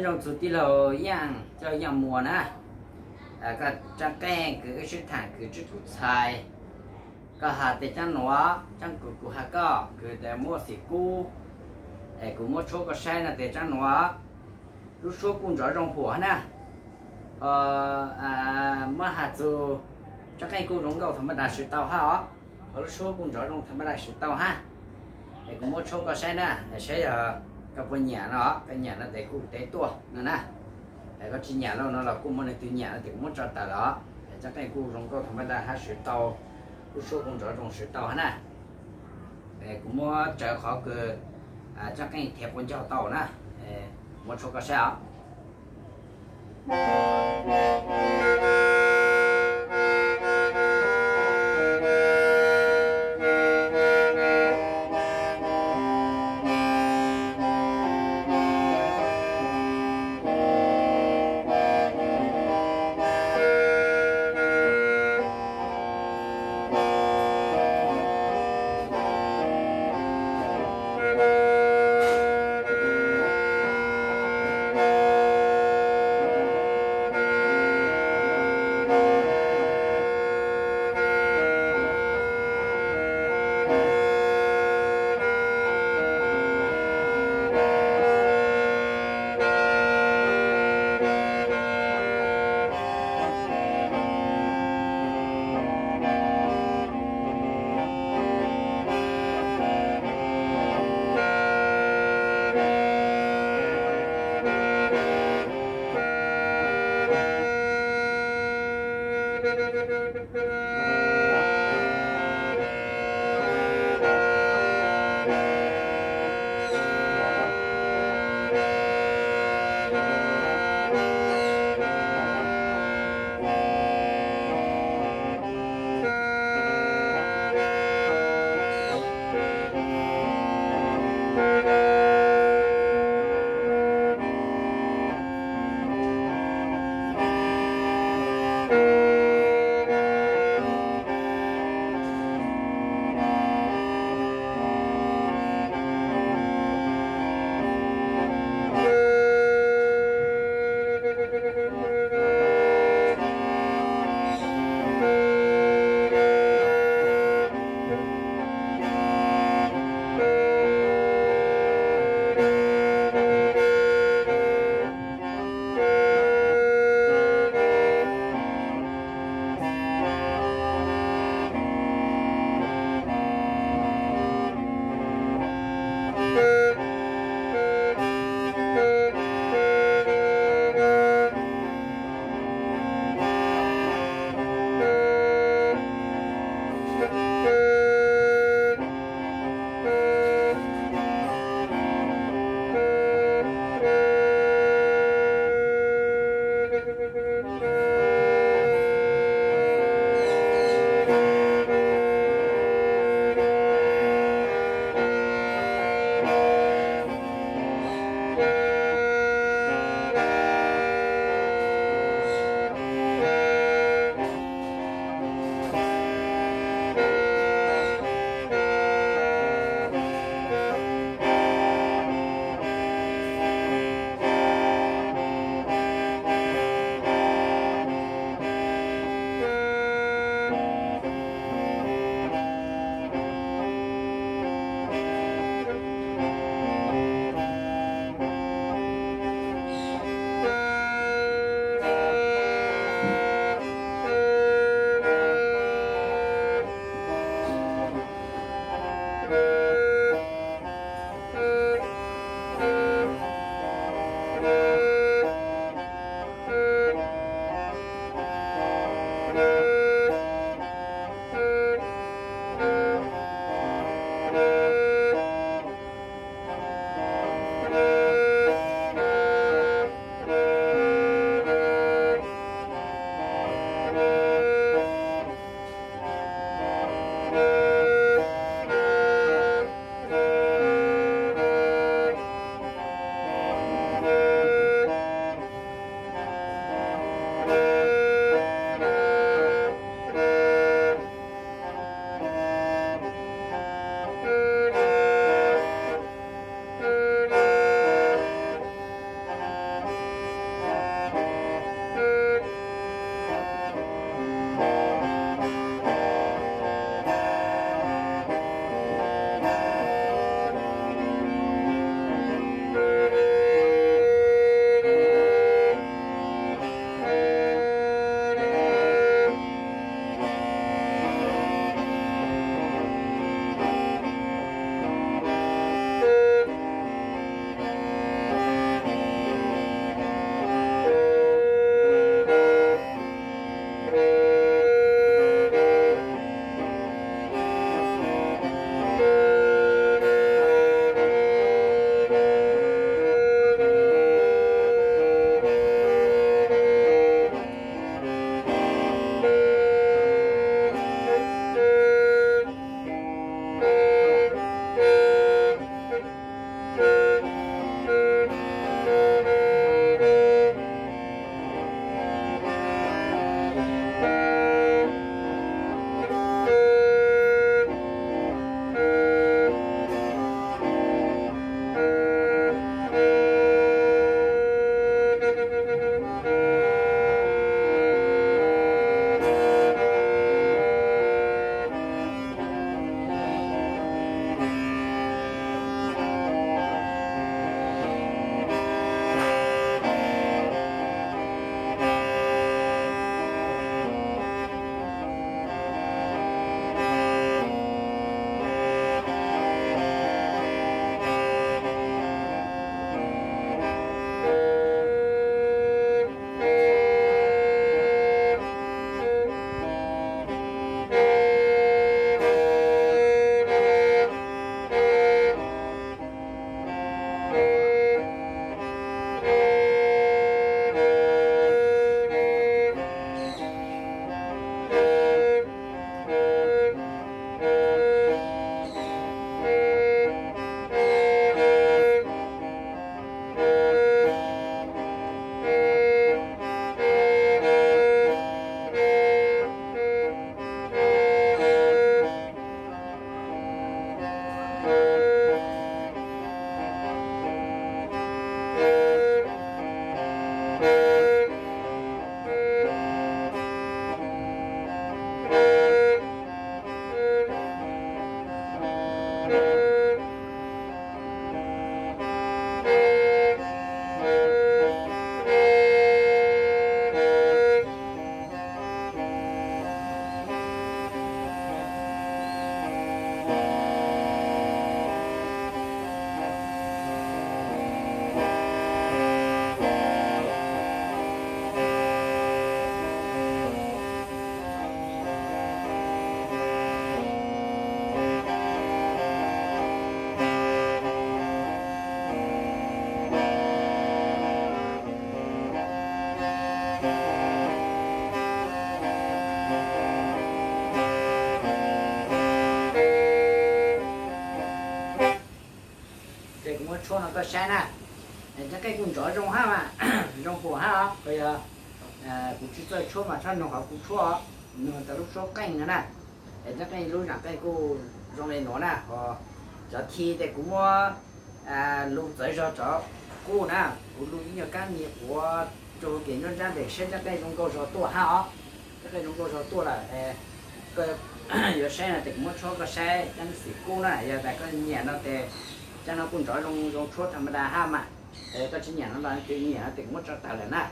Nyob zoo txug tij laug Yaaj, tij laug Yaaj Muas na. Koj Tsaab Qeej kws wb sib thaam kws tswb tus txhais, koj has tes Tsaab Nuav, Tsaab Kuv kuv has koj, kws tes muab xim kub es kuv muab tshuab koj saib no tes Tsaab Nuav, lub suab kuj nrov zoo huam hab na. Muab has txug Tsaab Qeej kuj zoo nkauj tham ma das swv tau hab os, ho lub suab kuj nrov zoo tham ma das swv tau hab. Es kuv muab tshuab koj saib na, saib yog koj puas nyam no, koj nyam no tes kuj tev tuaj no na. Koj tsi nyam lawm no los kuj muaj leej twg nyam no tes kuv muab tso tawm los. Tsaab Qeej kuj zoo nkauj tham ma das hab swv tau, lub suab kuj nrov zoo swv tau hab na. Kuv muab tsawv qhov kws Tsaab Qeej thiav quas ncauj tau na, muab tshuab koj saib os. Tshuab no koj saib na, rab qeej kuj nrov zoo hab mas, zoo huam hab os. Yog kuv tsis txawj tshuab mas txhob nug qhov kuv tshuab, nug tau lub tshuab qeej no na. Rab qeej lub zam qeej kuj zoo le nuav na. Cov khi tes kuv muab lug txawv zog cov qub na, kuv lug ib nyuag kab nias quav rua huv kev nruab nrab tes saib rab qeej zoo nkauj zog tuaj hab os. Rab qeej zoo nkauj zog tuaj lawm, koj yuav saib no tes kuv muab tshuab koj saib cov xim qub na. Yog tas koj nyiam no tes, cov no kuj nrov zoo tshuab tham ma da hab mas. Koj tsis nyiam no los, koj nyiam no tes kuv muab tso tawm lawm na.